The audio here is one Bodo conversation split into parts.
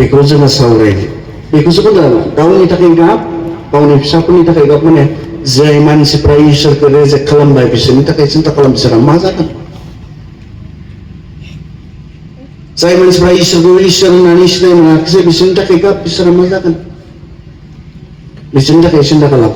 बेखौ जोङो सावरायनो बेखौसो बुंदों गावनि थाखाय गाब गावनि फिसाफोरनि थाखाय गाब माने जाय मानसिफ्रा इसोरखौ रेजेक्ट खालामबाय बिसोरनि थाखाय सिन्था खालाम बिसोरा मा जागोन जाय मानसिफ्रा इसोरखौ इसोर होननानै सिनाय मोनाखिसै बिसोरनि थाखाय गाब बिसोरा मा जागोन बिसोरनि थाखाय सिन्था खालाम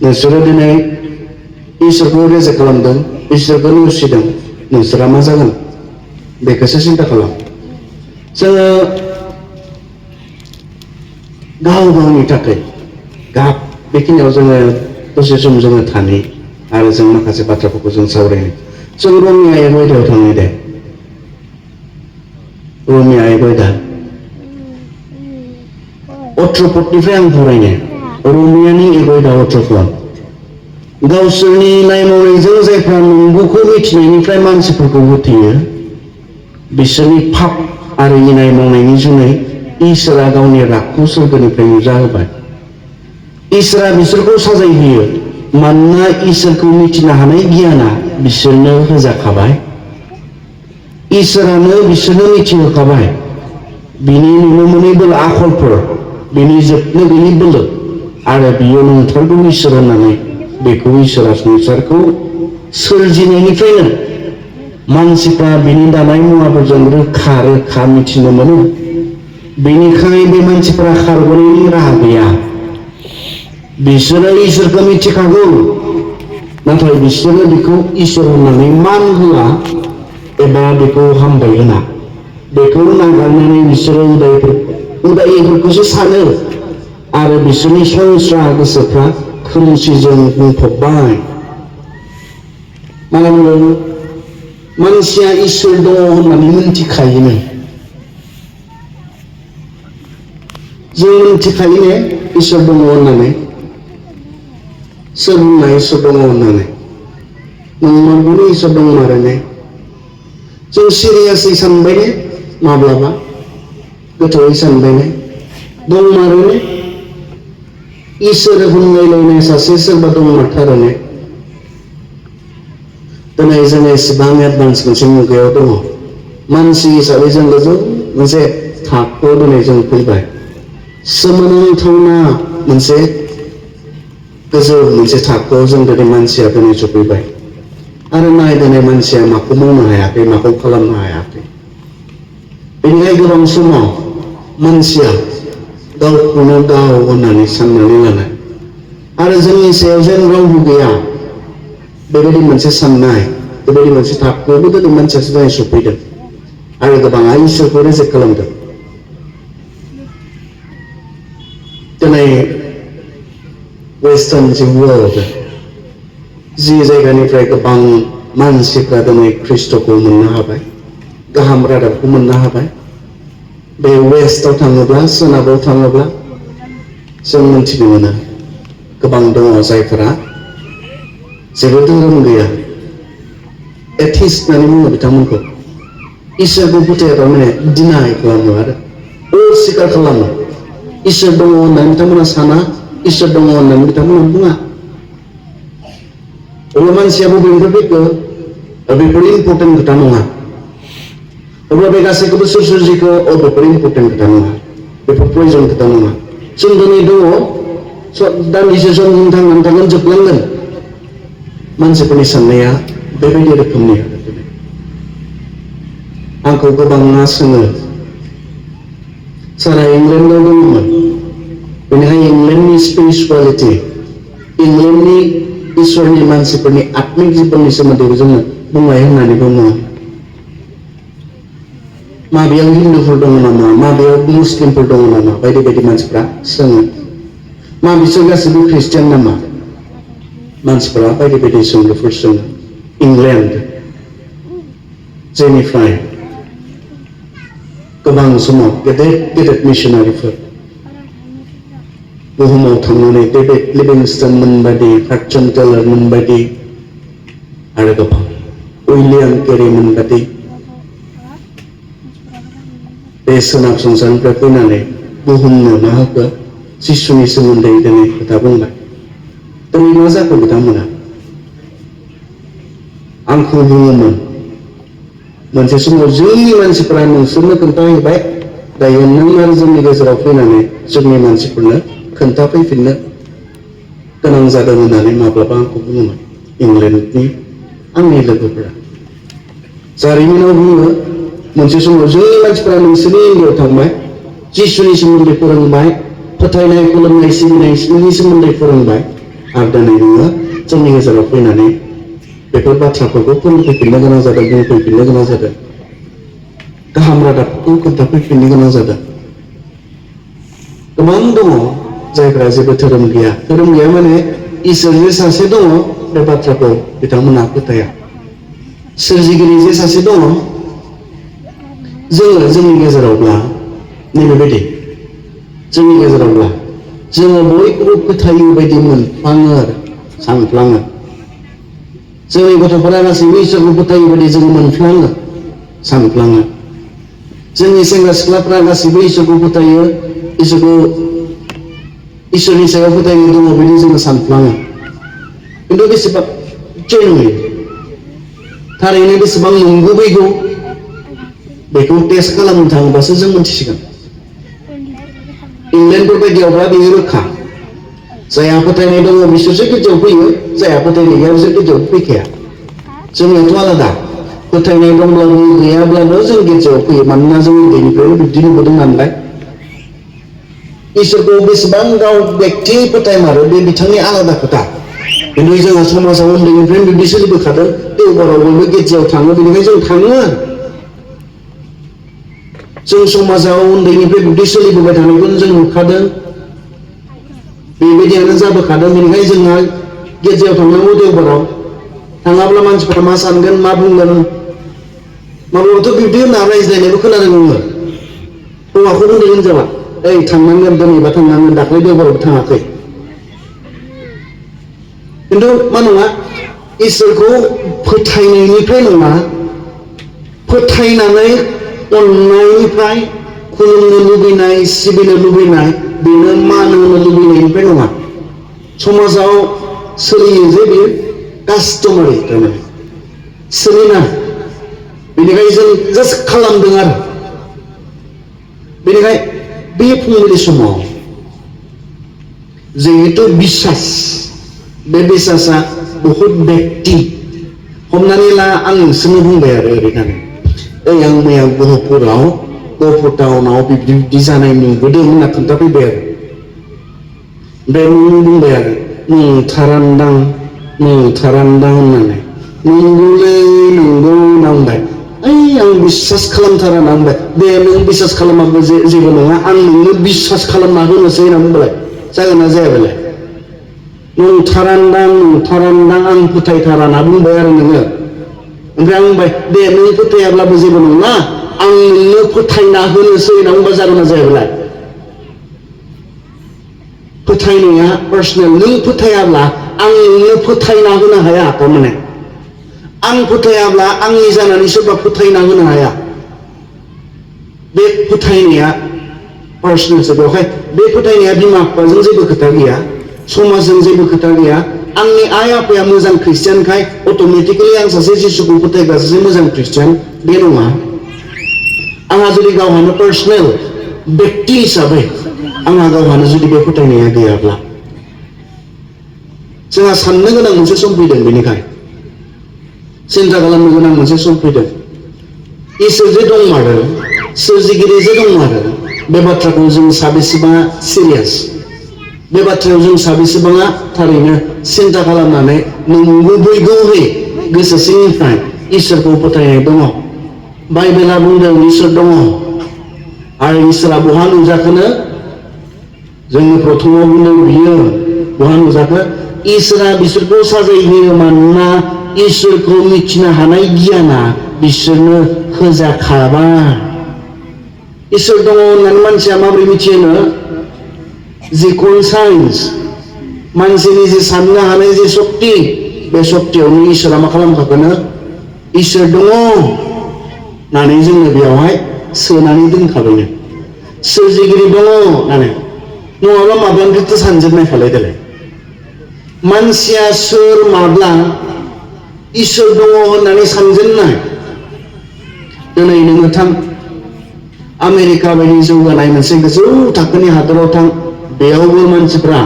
नोंसोरो दिनै इसोरखौ रेजेक्ट खालामदों इसोरखौ नेवसिदों नोंसोरा मा जागोन बेखौसो सिन्था खालाम जोङो गाव गावनि थाखाय गाब बेखिनियाव जोङो दसे सम जोङो थानि आरो जों माखासे बाथ्राफोरखौ जों सावरायनो जों रमिया 1:9 थांनि दे रमिया 1:9 अथ्रपदनिफ्राय आं फरायनो रमियानि 1:18 गावसोरनि नाय मावनायजों जायफ्रा नंगौखौ मिथिनायनिफ्राय मानसिफोरखौ होथेयो बिसोरनि फाप आरो इनाय मावनायनि जुनै इसोरा गावनि रागखौ सोरगोनिफ्राय नुजाहोबाय इसोरा बिसोरखौ साजाय होयो मानोना इसोरखौ मिथिनो हानाय गियाना बिसोरनो होजाखाबाय इसोरानो बिसोरनो मिथिहोखाबाय बिनि नुनो मोनै बोलो आखलफोर बिनि जोबनो गैयै बोलो आरो बियो नंथारगौ इसोर होननानै बेखौ इसोरा संसारखौ सोरजिनायनिफ्रायनो मानसिफ्रा बिनि दानाय मुवाफोरजों रोखा रोखा मिथिनो मोनो बेनिखायनो बे मानसिफ्रा खारग'नायनि राहा गैया बिसोरो इसोरखौ मिथिखागौ नाथाय बिसोरो बेखौ इसोर होननानै मान होआ एबा बेखौ हामबाय होना बेखौ नागारनानै बिसोरो उदायैफोरखौसो सानो आरो बिसोरनि सरासनस्रा गोसोफ्रा खोमसिजों बुंफबबाय मानोना मानसिया इसोर दङ होननानै मिथिखायोनो जों मिथिखायो ने इसोर दङ होननानै सोर बुंनाय इसोर दङ होननानै नंमारगौनि इसोर दङ आरो ने जों सिरियासै सानबाय ने माब्लाबा गोथौयै सानबाय ने दंमारो ने इसोर होनलायलायनाय सासे सोरबा दंमारथारो ने दिनै जों एसेबां एडभान्स मोनसे मुगायाव दङ मानसि हिसाबै जों गोजौ मोनसे थाखोआव दिनै जों फैबाय सोमोनांथावना मोनसे गोजौ मोनसे थाखोआव जों दिनै मानसिया दिनै सफैबाय आरो नाय दिनै मानसिया माखौ मावनो हायाखै माखौ खालामनो हायाखै बेनिखायनो गोबां समाव मानसिया गावखौनो गाव होननानै साननानै लानाय आरो जोंनि सायाव जेन रावबो गैया बेबायदि मोनसे साननाय बेबायदि मोनसे थाखोआवबो दिनै मानसियासो दिनै सफैदों आरो गोबाङा इसोरखौ रेजेक्ट खालामदों दिनै वेस्टार्न जि वर्ल्ड जि जायगानिफ्राय गोबां मानसिफ्रा दिनै ख्रिस्ट'खौ मोननो हाबाय गाहाम रादाबखौ मोननो हाबाय बे वेस्टआव थाङोब्ला सोनाबाव थाङोब्ला जों मिथिनो मोनो गोबां दङ जायफोरा जेबो धोरोम गैया एथिस्ट होननानै बुङो बिथांमोनखौ इसोरखौ फोथाया थारमाने डिनाय खालामो आरो अस्वीकार खालामो इसोर दङ होननानै बिथांमोना साना इसोर दङ होननानै बिथांमोना बुङा अब्ला मानसिया बबेनिफ्राय फैखो बेफोर इम्पर्टेन्ट खोथा नङा अब्ला बे गासैखौबो सोर सोरजिखो बेफोर इम्पर्टेन्ट खोथा नङा बेफोर प्रयजन खोथा नङा जों दिनै दङ दान्दिसे सम जों थांनानै थागोन जोबलांगोन मानसिफोरनि साननाया बेबायदि रोखोमनि आरो दिनै आंखौ गोबाङा सोङो सारा इंलेन्डआव दङमोन बेनिखायनो इंलेन्डनि स्पिरिचुवेलिटि इंलेन्डनि इसोरनि मानसिफोरनि आत्मिक जिबननि सोमोन्दैबो जोङो बुंनाय होननानै बुङो माबेयाव हिन्दुफोर दङ नामा माबेयाव मुस्लिमफोर दङ नामा बायदि बायदि मानसिफ्रा सोङो मा बिसोर गासैबो ख्रिस्टियान नामा मानसिफोरा बायदि बायदि सोंलुफोर सोङो इंलेन्ड जेनिफ्राय गोबां समाव गेदेर गेदेर मिशनारिफोर बुहुमाव थांनानै डेभिड लिभिंस्टन मोनबायदि हाडसन टेलर मोनबायदि आरो गोबां उइलियाम केरि मोनबायदि बे सोनाब संसारनिफ्राय फैनानै बुहुमनो मा होखो जिसुनि सोमोन्दै दिनै खोथा बुंबाय दिनै मा जाखो बिथांमोना आंखौ बुङोमोन मोनसे समाव जोंनि मानसिफोरा नोंसोरनो खोन्थाहैबाय दायो नों आरो जोंनि गेजेराव फैनानै जोंनि मानसिफोरनो खोन्थाफैफिननो गोनां जादों होननानै माब्लाबा आंखौ बुङोमोन इंलेन्डनि आंनि लोगोफोरा। जारिमिनाव बुङो मोनसे समाव जोंनि मानसिफोरा नोंसोरनि इन्डियाआव थांबाय, जिसुनि सोमोन्दै फोरोंबाय, फोथायनाय खुलुमनाय सिबिनायनि सोमोन्दै फोरोंबाय, आरो दिनै नोङो जोंनि गेजेराव फैनानै बेफोर बाथ्राफोरखौ फोरोंफैफिननो गोनां जादों, बुंफैफिननो गोनां जादों, गाहाम रादाबखौ खोन्थाफैफिननो गोनां जादों। गोबां दङ जायफ्रा जेबो धोरोम गैया। धोरोम गैया माने इसोर जे सासे दङ बे बाथ्राखौ बिथांमोनहा फोथाया। सोरजिगिरि जे सासे दङ, जोङो जोंनि गेजेरावब्ला नैबेबायदि जोंनि गेजेरावब्ला जोङो बयखौबो फोथायो बायदि मोनफ्लाङो आरो सानफ्लाङो। जोंनि गथ'फोरा गासैबो इसोरखौ फोथायो बायदि जों मोनफ्लाङो, सानफ्लाङो। जोंनि सेंग्रा सिख्लाफ्रा गासैबो इसोरखौ फोथायो, इसोरनि सायाव फोथायनाय दङ बिदि जोङो सानफ्लाङो। खिन्थु बेसेबां जेनुइन, थारैनो बेसेबां नंगुबैगौ बेखौ टेस्ट खालामनो थाङोबासो जों मोनथिसिगोन। इंलेन्डफोर बायदियावब्ला बेयो रोखा। जायहा फोथायनाय दङ बिसोरसो गिर्जायाव फैयो, जायहा फोथायनाय गैया बिसोर गिर्जायाव फैखाया। जोंनियाथ' आलादा, फोथायनाय दंब्लाबो गैयाब्लाबो जों गिर्जायाव फैयो, मानोना जों उन्दैनिफ्रायनो बिब्दि नुबोदों नालाय। इसोरखौ बेसेबां गाव बेक्ति फोथायमारो बे बिथांनि आलादा खोथा। खिन्थु जोंहा समाजाव उन्दैनिफ्रायनो बिब्दि सोलिबोखादों, देवबाराव बयबो गिर्जायाव थाङो, बेनिखायनो जों थाङो आरो। जों समाजाव उन्दैनिफ्राय बिब्दि सोलिबोबाय थानायखौ जों नुखादों, बेबायदियानो जाबोखादों। बेनिखायनो जोंहा गिर्जायाव थांनांगौ देवबाराव, थाङाब्ला मानसिफ्रा मा सानगोन, मा बुंगोन, माब्लाबाथ' बिब्दि होनना रायज्लायनायबो खोनादों नोङो। हौवाखौ बुंदों हिनजावा, ओइ थांनांगोन, दिनैबा थांनांगोन, दाख्लै देवबाराव थाङाखै। खिन्थु मा नङा, इसोरखौ फोथायनायनिफ्राय नङा, फोथायनानै अननायनिफ्राय, खुलुमनो लुबैनाय, सिबिनो लुबैनाय, बेनो मान होनो लुबैनायनिफ्राय नङा। समाजाव सोलियो जे बेयो कास्टमारि, थारमाने सोलिनाय। बेनिखायनो जों जास्ट खालामदों आरो। बेनिखाय बे फुंबिलि समाव जिहेतु बिसास, बे बिसासा बहुद बेक्ति। हमनानै ला आं नोंसोरनो बुंबाय आरो ओरैनो, ओइ आं मैया गहपुराव, गहपुर टाउनाव बिब्दि जानाय नुबोदों होनना खोन्थाफैबाय आरो। ओमफ्राय नों बुंबाय आरो नंथारान्दां होननानै। नंगौलै नंगौ होनना बुंबाय। ओइ आं बिसास खालामथारा होनना बुंबाय। दे नों बिसास खालामाबो जेबो नङा, आं नोंनो बिसास खालामना होनोसै होनना बुंबाय। जागोन ना जाया बेलाय? नंथारान्दां आं फोथायथारा होनना बुंबाय आरो नोङो। ओमफ्राय आं बुंबाय, दे नों फोथायाब्लाबो जेबो नङा, आं नोंनो फोथायना होनोसै होनना बुंबा जागोन ना जाया बेलाय? फोथायनाया पार्सनेल। नों फोथायाब्ला आं नोंनो फोथायना होनो हाया, थारमाने आं फोथायाब्ला आंनि जानानै सोरबा फोथायना होनो हाया। बे फोथायनाया पार्सनेलसो। बेवहाय बे फोथायनाया बिमा बिफाजों जेबो खोथा गैया, समाजजों जेबो खोथा गैया। आंनि आइ आफाया मोजां ख्रिस्टियानखाय अट'मेटिकेलि आं सासे जिसुखौ फोथायग्रा सासे मोजां ख्रिस्टियान, बे नङा। आंहा जुदि गावहानो पार्सनेल बेक्ति हिसाबै आंहा गावहानो जुदि बे फोथायनाया गैयाब्ला, जोंहा साननो गोनां मोनसे सम फैदों। बेनिखाय सिन्था खालामनो गोनां मोनसे सम फैदों। इसोर जे दंमारो, सोरजिगिरि जे दंमारो, बे बाथ्राखौ जों साबेसेबाङा सिरियास, बे बाथ्रायाव जों साबेसेबाङा थारैनो सिन्था खालामनानै नंगुबैगौहै गोसो सिंनिफ्राय इसोरखौ फोथायनाय दङ। बाइबेला बुंदों इसोर दङ, आरो इसोरा बहा नुजाखोनो? जोंनि प्रथमाव बुंदों बियो बहा नुजाखो? इसोरा बिसोरखौ साजायहोयो, मानोना इसोरखौ मिथिनो हानाय गियाना बिसोरनो होजाखाबाय। इसोर दङ होननानै मानसिया माबोरै मिथियोनो? जिकुन साइन्स, मानसिनि जे साननो हानाय जे सक्ति, बे सक्तियावनो इसोरा मा खालामखागोन? इसोर दङ होननानै जोङो बेवहाय सोनानै दोनखाबायनो। सोरजिगिरि दङ होननानै। नङाब्ला माब्लानिफ्रायथो सानजेननायखालाय देलाय? मानसिया सोर, माब्ला इसोर दङ होननानै सानजेननाय? दिनै नोङो थां, आमेरिका बायदि जौगानाय मोनसे गोजौ थाखोनि हादराव थां बेयावबो मानसिफ्रा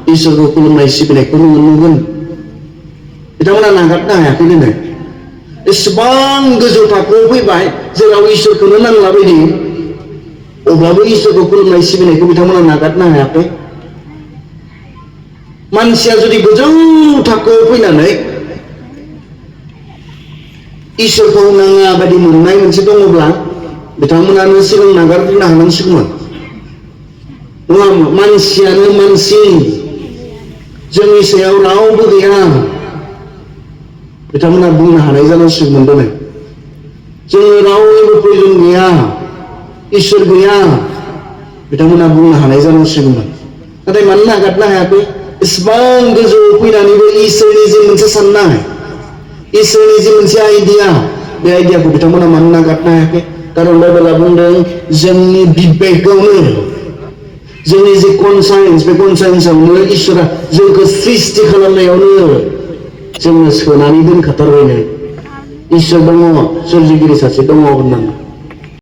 इसोरखौ खुलुमनाय सिबिनायखौ नुगोन बिथांमोना नागारनो हायाखै दिनै एसेबां गोजौ थाखोआव फैबाय जेराव इसोरखौनो नांला बायदि अब्लाबो इसोरखौ खुलुमनाय सिबिनायखौ बिथांमोना नागारनो हायाखै मानसिया जुदि गोजौ थाखोआव फैनानै इसोरखौ नाङा बायदि मोननाय मोनसे दङब्ला बिथांमोनानो सिगां नागारग्रोनो हानांसिगौमोन नङा मानसियानो मानसि जोंनि सायाव रावबो गैया बिथांमोना बुंनो हानाय जानांसिगौमोन दिनै जोङो रावनिबो प्रयोजन गैया इसोर गैया बिथांमोना बुंनो हानाय जानांसिगौमोन नाथाय मानो नागारनो हायाखै इसेबां गोजौआव फैनानैबो इसोरनि जे मोनसे साननाय इसोरनि जे मोनसे आइडिया बे आइडियाखौ बिथांमोना मानो नागारनो हायाखै कारन बाइबेला बुंदों जोंनि बिबेकआवनो जोंनि जे कनसाइन्स बे कनसाइन्सआवनो इसोरा जोंखौ सृष्टि खालामनायावनो जोंनो सोनानै दोनखाथारबायनो इसोर दङ सोरजिगिरि सासे दङ होननानै